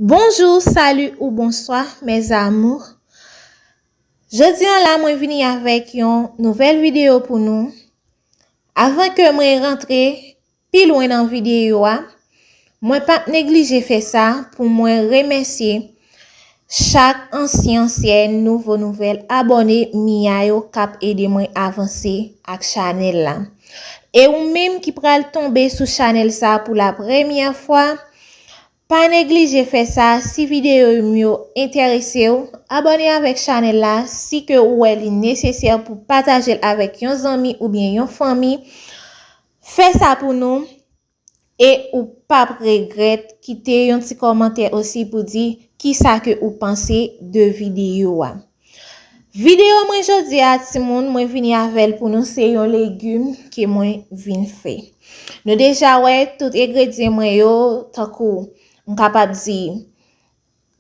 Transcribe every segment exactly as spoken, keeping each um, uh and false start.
Bonjou, sali ou bonswa, mes amours. Jodi a la, mwen vini avèk yon nouvèl videyo pou nou. Avan ke mwen rantre pi lwen nan videyo a, mwen p ap neglije fè sa pou mwen remèsye chak ansyen, ansyen, nouvo, nouvèl abòne Mia yo k ap ede mwen avanse ak chanèl la. E ou menm ki pral tonbe sou chanèl sa pou la premyè fwa, pa neglije fè sa. Si videyo m yo enterese w, abòne avèk chanèl la. Si ke ou wè li nesesè pou pataje l avèk yon zanmi oubyen yon fanmi, fè sa pou nou. E ou p ap regrèt. Kite yon ti kòmantè osi pou di kisa ke ou panse de videyo a. Videyo mwen jodi a, timoun, mwen vini avè l pou nou, se yon legim ke mwen vin fè. Nou deja wè tout engredyan mwen yo, tankou m kapab di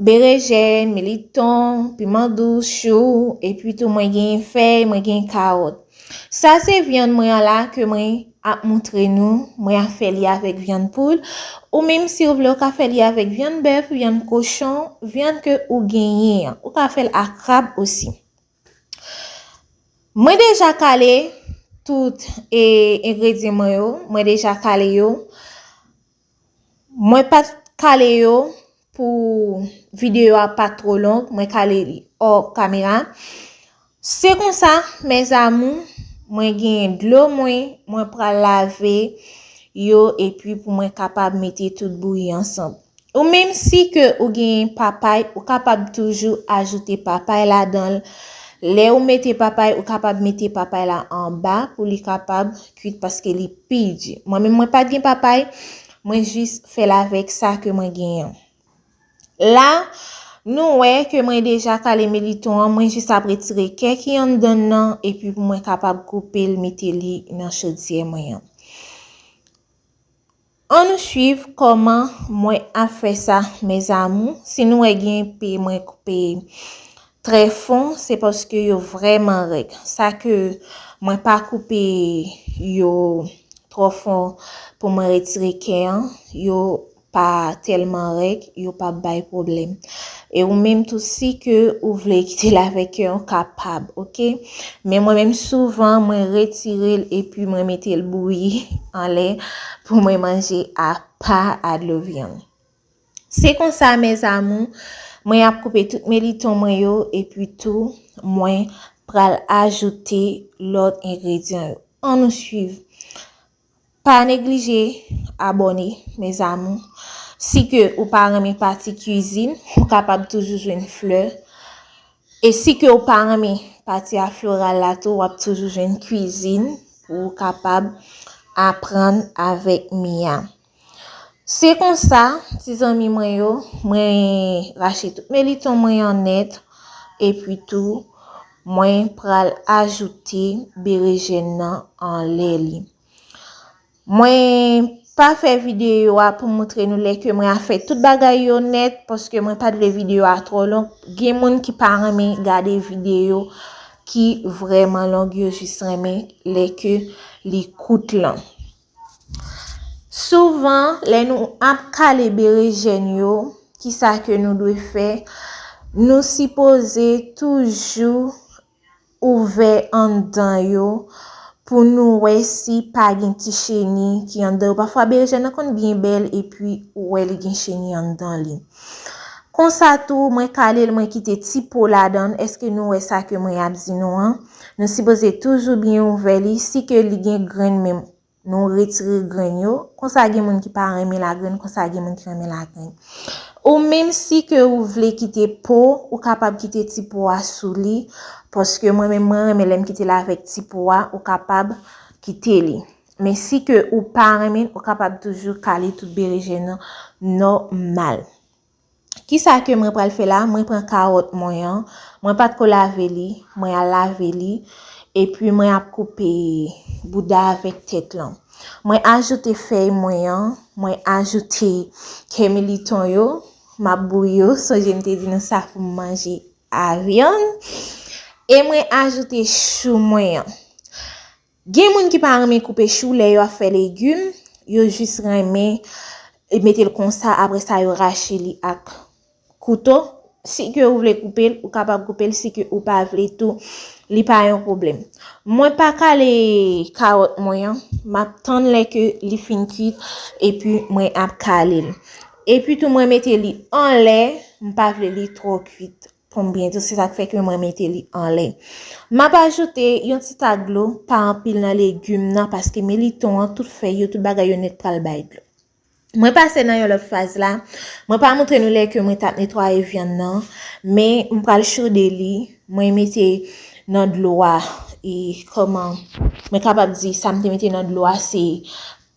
berejèn, militon, piman dous, chou, epi tou mwen gen fèy, mwen gen kawòt. Sa se vyann mwen an la ke mwen ap moutre nou, mwen ap fè li avèk vyann poul. Ou menm si w vle, ou ka fè li avèk vyann bèf, vyann kochon, vyann ke ou genyen an. Ou ka fè l ak krab osi. Mwen deja kale tout e, engredyan mwen yo. Mwen deja kale yo. Mwen pa t kale yo pou videyo a pa t twò long. Mwen kale li hors caméra. Se konsa, mes amours, mwen gen dlo mwen, mwen pral lave yo epi pou mwen kapab mete tout bouyi ansanm. Ou menm si ke ou gen papay, ou kapab toujou ajoute papay ladan l. Lè ou mete papay, ou kapab mete papay la anba pou li kapab kwit paske li pi di. Mwen menm, mwen pa t gen papay, mwen jis fè l avèk sa ke mwen genyen. La, nou wè ke mwen deja kale militon an, mwen jis ap retire kè ki anndan l nan, epi pou mwen kapab koupe l, mete li nan chodyè mwen an. Ann nou swiv kòman mwen ap fè sa, mes amours. Si nou wè gen pe mwen koupe trè fon, se paske yo vrèman règ. Sa ke mwen pa koupe yo twò fon pou mwen retire kè an, yo pa tèlman règ, yo p ap bay pwoblèm. E ou menm tou, si ke ou vle kite l avèk kè an, ou kapab, oke? Men mwen menm, souvan, mwen retire l epi mwen mete l bouyi anlè pou mwen manje apa a dlo vyann. Se konsa, mes amours, mwen ap koupe tout militon mwen yo, epi tou, mwen pral ajoute lòt engredyan yo. Ann nou swiv. Pa neglije abòne, mes amours. Si ke ou pa renmen pati kwizin, ou kapab toujou jwenn flè. E si ke ou pa renmen pati a floral la tou, w ap toujou jwenn kwizin pou ou kapab aprann avèk Mia. Se konsa, ti zanmi mwen yo, mwen rache tout militon mwen an nèt, epi tou, mwen pral ajoute berejèn nan anlè li. Mwen pa fè videyo a pou moutre nou lè ke mwen ap fè tout bagay yo nèt, paske mwen pa t vle videyo a twò long. Gen moun ki pa renmen gade videyo ki vrèman long, yo jis renmen lè ke li kout lan. Souvan, lè nou ap kale berejèn yo, kisa ke nou dwe fè? Nou sipoze toujou ouvè anndan yo pou nou wè si pa gen ti cheni ki anndan yo. Pafwa berejèn nan konn byen bèl epi ou wè li gen cheni anndan li. Konsa tou, mwen kale l, mwen kite ti po ladan l. Èske nou wè sa ke mwen ap di nou an? Nou sipoze toujou byen ouvè li. Si ke li gen grenn, men nou retire grenn yo. Konsa gen moun ki pa renmen lagrenn, konsa gen moun ki renmen lagrenn. Ou menm si ke ou vle kite po, ou kapab kite ti po a sou li, paske mwen menm mwen renmen lè m kite l avèk ti po a, ou kapab kite li. Men si ke ou pa renmen, ou kapab toujou kale tout berejèn nan nòmal. Kisa ke mwen pral fè la? Mwen pran kawòt mwen an, mwen pa t ko lave li, mwen al lave li, epi mwen ap koupe bouda avèk tèt lan. Mwen ajoute fèy mwen an, mwen ajoute kè militon yo, m ap bouyi yo, sonje m te di nou sa pou m manje a vyann, e mwen ajoute chou mwen an. Gen moun ki pa renmen koupe chou lè yo ap fè legim, yo jis renmen mete l konsa, apre sa yo rache li ak kouto. Si ke ou vle koupe l, ou kapab koupe l. Si ke ou pa vle tou, li pa yon pwoblèm. Mwen pa kale kawòt mwen an. M ap tann lè ke li fin kuit, epi mwen ap kale l. Epi tou, mwen mete li anlè. M pa vle li twò kuit. Pou m byen di w, se sa k fè ke mwen mete li anlè. M ap ajoute yon ti tak dlo, pa anpil nan legim nan, paske meliton an, tout fèy yo, tout bagay yo nèt pral bay dlo. Mwen pase nan yon lòt faz la. Mwen pa montre nou lè ke mwen t ap netwaye vyann nan, men m pral chode li. Mwen mete nan dlo a, e kòman, mwen kapab di sa m te mete nan dlo a, se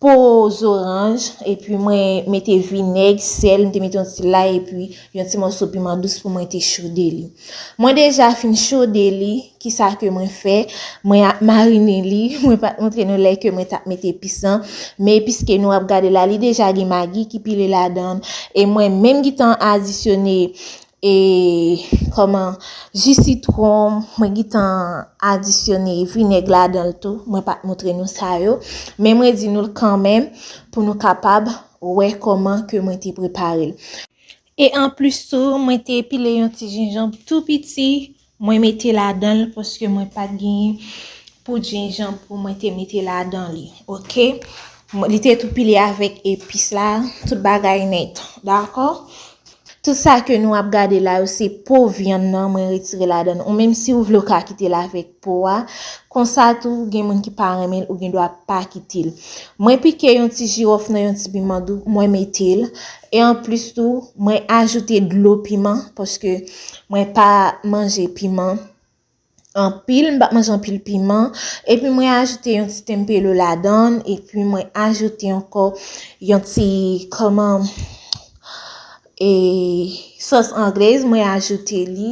po zoranj, epi mwen mete vinèg, sèl, m te mete yon ti lay, epi yon ti mòso piman dous pou mwen te chode li. Mwen deja fin chode li, kisa ke mwen fè? Mwen ap marine li, mwen pa t montre nou lè ke mwen t ap mete epis lan, men epis ke nou ap gade la, li deja gen magi ki pile ladan l, e mwen menm gentan adisyone, e kòman, ji sitwon, mwen gentan adisyone vinèg ladan l tou, mwen pa t montre nou sa yo, men mwen di nou l kanmenm pou nou kapab wè kòman ke mwen te prepare l. E anplis tou, mwen te pile yon ti jenjanm tou piti, mwen mete ladan l paske mwen pa t genyen poud jenjanm pou mwen te mete ladan li, oke? Mwen, li te tou pile avèk epis la, tout bagay nèt, dakò? Tout sa ke nou ap gade la yo, se po vyann nan mwen retire ladan l. Ou menm si ou vle, ou ka kite l avèk po a. Konsa tou, gen moun ki pa renmen l, ou gen dwa pa kite l. Mwen pike yon ti jiwòf nan yon ti piman dou, mwen mete l. E anplis tou, mwen ajoute dlo piman, paske mwen pa manje piman anpil, m pa manje anpil piman. Epi mwen ajoute yon ti tempelo ladan l, epi mwen ajoute ankò yon ti, kòman, e, sòs anglèz, mwen ajoute li.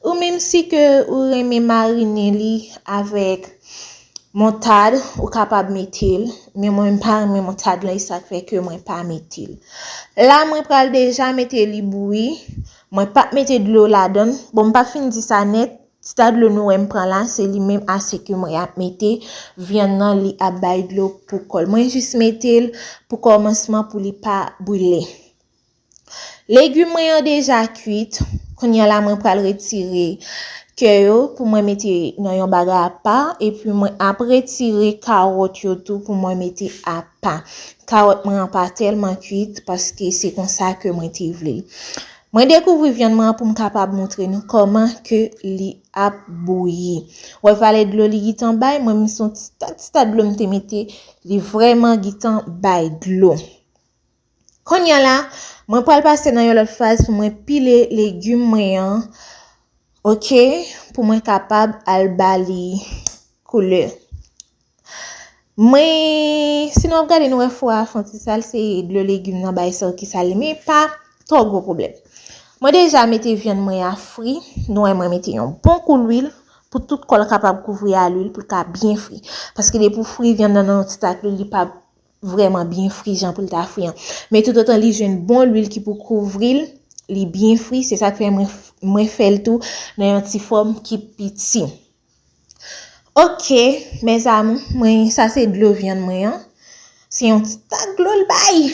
Ou menm si ke ou renmen marine li avèk montad, ou kapab mete l, men mwen m pa renmen montad lan, e sa k fè ke mwen pa mete l. La, mwen pral deja mete li bouyi. Mwen p ap mete dlo ladan l. Bon, m p ap fin di sa nèt. Ti ta dlo nou wè m pran la, se li menm ase ke mwen ap mete. Vyann nan, li ap bay dlo pou kò l. Mwen jis mete l pou kòmansman, pou li pa brile. Legim mwen an deja kuit. Kounye a la, mwen pral retire kè yo pou mwen mete nan yon bagay apa. Epi mwen ap retire kawòt yo tou pou mwen mete apa. Kawòt mwen an pa tèlman kuit paske se konsa ke mwen te vle l. Mwen dekouvri vyann mwen an pou m kapab montre nou kòman ke li ap bouyi. Wè valè dlo li gentan bay, mwen menm se yon ti ta, ti ta dlo m te mete, li vrèman gentan bay dlo. Kounye a la, mwen pral pase nan yon lòt faz pou mwen pile legim mwen an, oke, pou mwen kapab al ba li koulè. Mwen, si nou ap gade, nou wè fou a fè yon ti sal, se dlo legim nan bay sa ki sal li, men pa twò gwo pwoblèm. Mwen deja mete vyann mwen a fri, nou wè mwen mete yon bon kou lwil pou tout kò l kapab kouvri a lwil, pou l ka byen fri. Paske depi w fri vyann nan nan yon ti tak lwil, li p ap vrèman byen fri jan pou l ta fri an. Men toutotan li jwenn bon lwil ki pou kouvri l, li byen fri, se sa k fè mwen, mwen fè l tou nan yon ti fòm ki piti. Oke, mes amours, mwen, sa se dlo vyann mwen an. Se yon ti tak dlo l bay.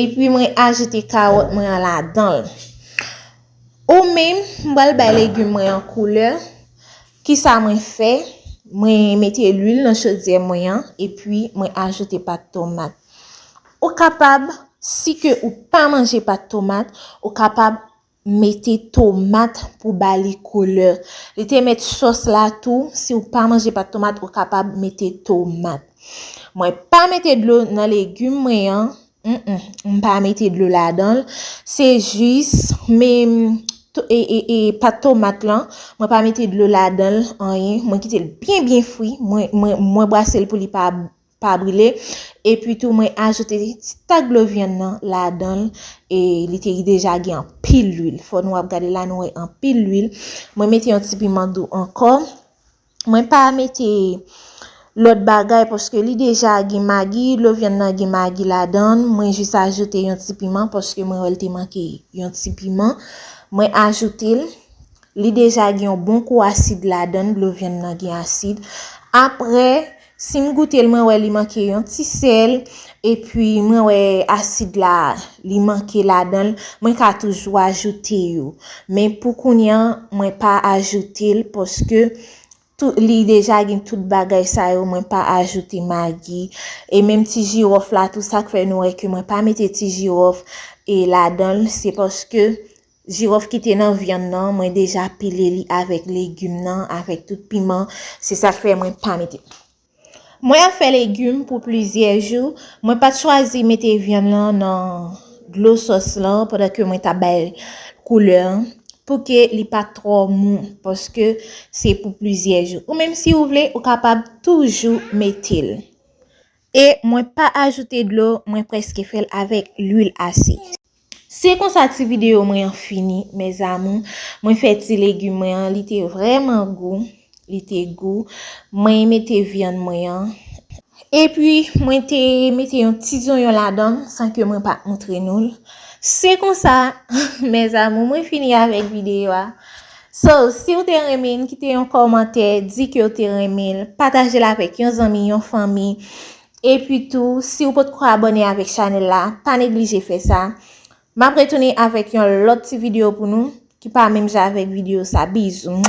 Epi mwen ajoute kawòt mwen an ladan l. Ou menm, m pral bay legim mwen an koulè. Kisa mwen fè? Mwen mete lwil nan chodyè mwen an, epi mwen ajoute pat tomat. Ou kapab, si ke ou pa manje pat tomat, ou kapab mete tomat pou ba li koulè. Li te met sòs la tou, si ou pa manje pat tomat, ou kapab mete tomat. Mwen pa mete dlo nan legim mwen an. Mm, mm, m pa mete dlo ladan l. Se jis, men, to-, e, e, e, pat tomat lan, mwen pa mete dlo ladan l, anyen. Mwen kite l byen, byen fri. Mwen, mwen, mwen brase l pou li pa, pa brile. Epi tou, mwen ajoute ti tak dlo vyann nan ladan l. E li te deja gen anpil lwil. Fò nou ap gade la, nou wè anpil lwil. Mwen mete yon ti piman dou ankò. Mwen pa mete lòt bagay paske li deja gen magi, dlo vyann nan gen magi ladan l. Mwen jis ajoute yon ti piman paske mwen wè l te manke yon ti piman. Mwen ajoute l. Li deja gen yon bon kou asid ladan l, dlo vyann nan gen asid. Apre, Si m goute l, mwen wè li manke yon ti sèl, epi mwen wè asid la, li manke ladan l, mwen ka toujou ajoute yo. Men pou kounye a, mwen pa ajoute l paske tout, li deja gen tout bagay sa yo, mwen pa ajoute magi. E menm ti jiwòf la tou, sa k fè nou wè ke mwen pa mete ti jiwòf e ladan l, se paske jiwòf ki te nan vyann nan, mwen deja pile li avèk legim nan, avèk tout piman. Se sa k fè mwen pa mete. Mwen ap fè legim pou plizyè jou. Mwen pa t chwazi mete vyann lan nan dlo sòs lan pandan ke mwen t ap bay koulè an, pou ke li pa twò mou, paske se pou plizyè jou. Ou menm si ou vle, ou kapab toujou mete l. E mwen pa ajoute dlo, mwen prèske fè l avèk lwil ase. Se konsa ti videyo mwen an fini, mes amours. Mwen fè ti legim mwen an, li te vrèman gou, li te gou. Mwen mete vyann mwen an. Epi, mwen te mete yon ti zonyon ladan l, san ke mwen pa t montre nou l. Se konsa, mes amours, mwen fini avèk videyo a. So, si w te renmen l, kite yon kòmantè, di ke w te renmen l, pataje l avèk yon zanmi, yon fanmi. Epi tou, si w potko abòne avèk chanèl la, pa neglije fè sa. M ap retounen avèk yon lòt ti videyo pou nou, ki pa menm jan avèk videyo sa. Bizou.